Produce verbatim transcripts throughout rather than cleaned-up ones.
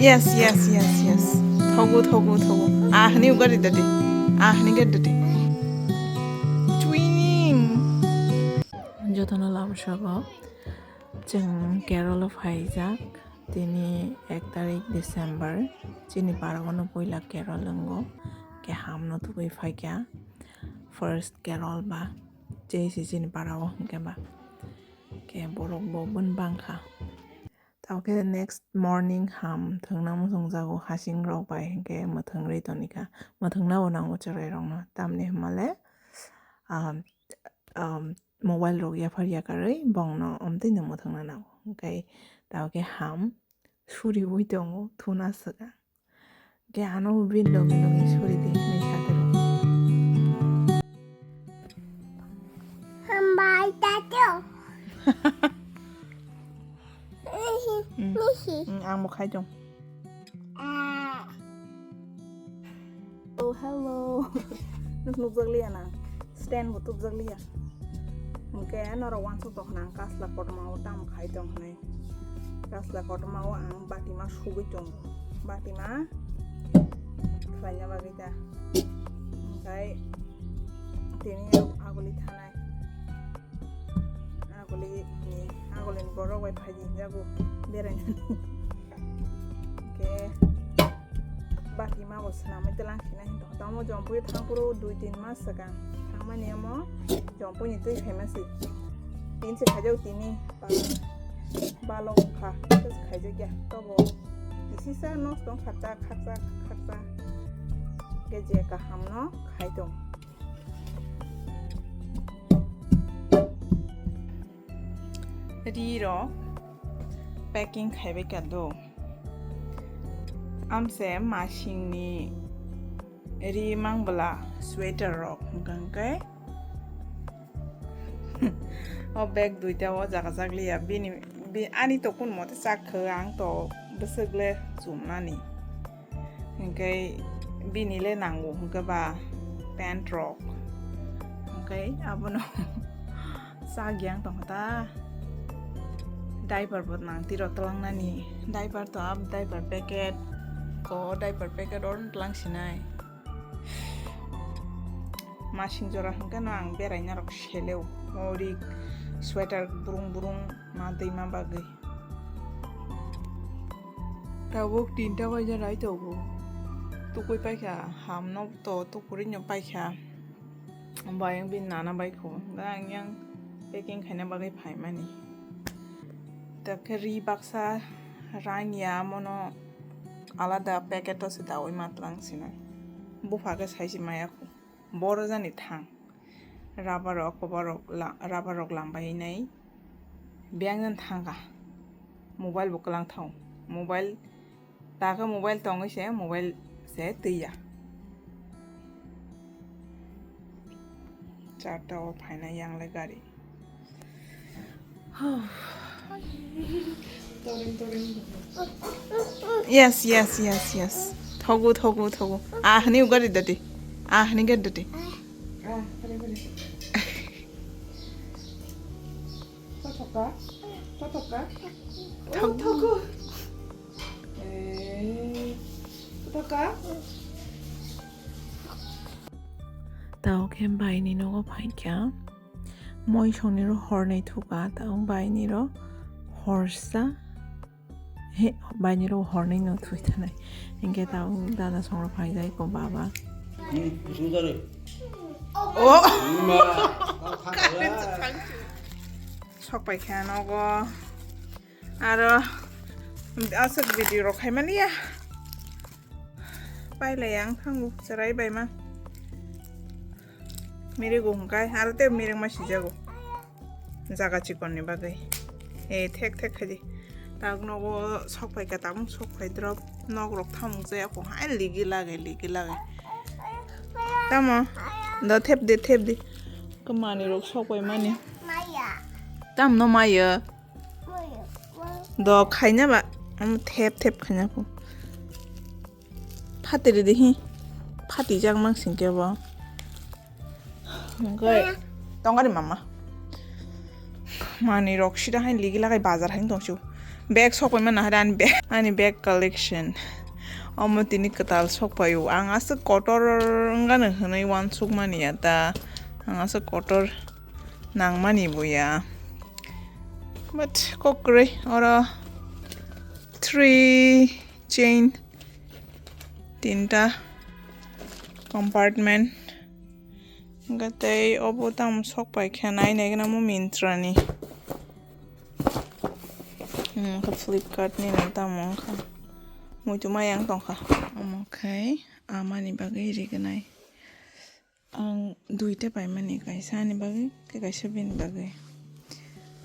Yes, yes, yes, yes. Thogo, thogo, thogo. Ah, hini uga ri dadi. Ah, hini ga dadi. Twinning. Jotono lamsogo. Chwng Kerala phaijak. Tini ek tarik December. Chini paragano puila Kerala wngo. Ke hamno tubui phaikha. First Kerala ba. Jesi chini parao hwnkhe ba. Ke borok bo bun bangkha. Tao khe next morning ham thwngna muchungjago hasing rok bai hinkhe mwthwng rwi tonikha. Mwthwngna bo nango chwrai rokno. Tamni hwnmale, um, um, mobile rok yaphar yakarwi bongno omtwino mwthwngna nango. Hinkhe tao khe ham suriui tongo thuna swkang. Ke ano bin logi logi suri di hinwi sa tero. Hambai tato. Nihi, Mm. nihi. Mm, ang bo khai tong. Ah. Oh, hello. Nuk nukjak liya na. Stand bo tubjak liya. Hwnkhe norok uansuk tong khna ang kasla kotorma o tamo khai tong hwnwi. Kasla kotorma o ang batima sugui tongo. Batima khlaina bagwi ta. Hwnkhe tini aguli thanai. Aguli ni, aguli ni borok bai phai di jago berainani. Hwnkhe Bati ma bo swnamwi twlang sinai hinwi tongkha. Tamo Jompui thangphuru dui tin mas swkang thangmani omo Jompui ni twi phaima se. Tin se khaijak tini ba-, balok kha, tei se khaijak ya. Tobo kisisa nosto wng kha, khaksa khaksa khe je kaham no khai tong. Ri rok packing khaibai kha do. Amse masing ni ri mang bwla sweater rok hwnkha hwnkhe o bag duita o jaga jak liya bini, bi-, ani to kun mote chak kho ang to bwswk le chumnani. Hwnkhe bini le nango hwnkhe ba pant rok. Hwnkhe abono chak yang tongkha ta. Diaper bo nang tiro twlangnani. Diaper to ab diaper packet. Ko diaper packet or twlang sinai. Masing jora hwnkhe no ang beraina rok seleo. Ori sweater burung burung ma twi ma bagwi. Tabuk tinta baja nai tongo. Tukui paikha, hamno to tukurino paikha. Bayang bini nana baikho. Da ang yang packing khaina bagwi phaimani. Takhe ri baksa ranya mono alada packet o se dawi matlang sinai. Bupha khe saisi maya kho. Boro jani thang. Rubber rok, cover rok la-, rubber rok lambai nai. Biyang jan thangkha. Mobile bo kwlang thang. Mobile, taka mobile tongwi se, mobile se twiya. Charta o phaina yang le gari. Yes, yes, yes, yes. Thogo, thogo, thogo. Ah, hani ugari dati. Ah, hani gari dati. Thogo. Tao khe baini nogo phaikha. Moi songniro hornwi thuka, tao bainiro horsa, he, bainiro hornwi no thwi thanai. Hinkhe tao dada songrok phaijai ko baba. Hmm, kusung jari. Oh! Ma, tao kha kala. Sok paikha nogo. Aro aswk video rok khaimani ya. Pailai ang thango, chwrai bai ma. Mirigo hwnkhe, aro tei mirikma sijago. Jaga chikonni bagwi. E, thek thek khaidi. Tak nogo sok phaikha, tabuk sok phai drop. Nok rok thamuk jaya kho, hai ligi lage, ligi lage. Tamo? Do thep di, thep di. Kwmani rok sok pai mani. Tamno maya. Do khaina ba. Am thep thep khaina kho. Phatiri di hi. Phatijak mang sing khe bo. Hwnkhe tongari mama. Mani rok sida hai ligi lagai bazar hai tongsu. Bag sok pai mana hai ani bag, ani bag collection. Omo tini kwtal sok paio. Ang aswk kotor wngano hwnwi uansuk mani ya ta. Ang aswk kotor nang mani bo ya. But kok kwrwi oro three chain, tinta compartment. Hwnkhe tei obo tamo sok pai khe nai nai gana mo Myntra ni. Hmm, khe Flipkart ni no tamo wngkha. Muitu mayang tongkha. Omo khai amani bagwi rignai. Ang duita paimani, kaisa ani bagwi tei kaisa bini bagwi.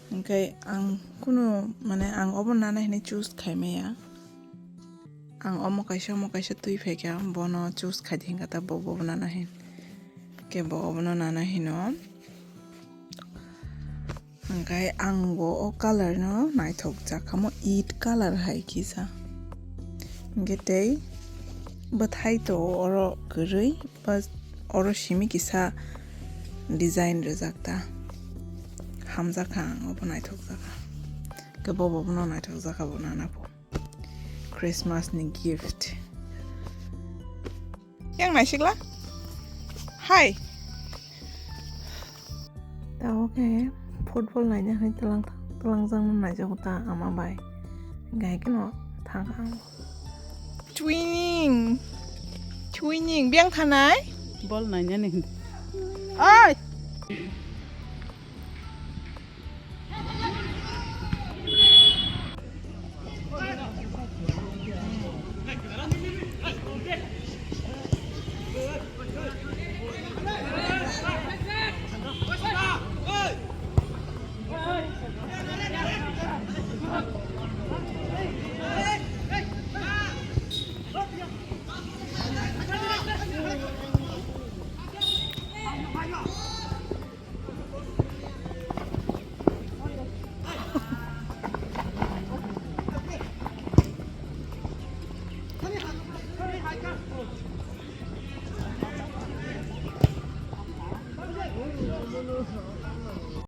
Hwnkhe ang kunu mane ang obo nana hinwi choose khaimaya. Ang omo kaisa omo kaisa twi phaikha, bono choose khaidi hinkhe ta bo bobo nana hin. Khe bo obono nana hino. Hwnkhe ang bo o color no naithok jak kha mo, it color hai kisa. Hwnkhe tei bwthai to oro kwrwi, bas oro simi kisa design rwjak ta. Hamjak kha ang obo naithok jak kha. Khe bo bobono naithok jak kha bo nana bo. Christmas ni gift. Yang naisikla? Hai. Tao khe football naina hai tlang tlang jang naijago ta ama bai. Gai khe no thang ang. Twinning. Twinning. Biang thanai? Ball naina ni. Oi.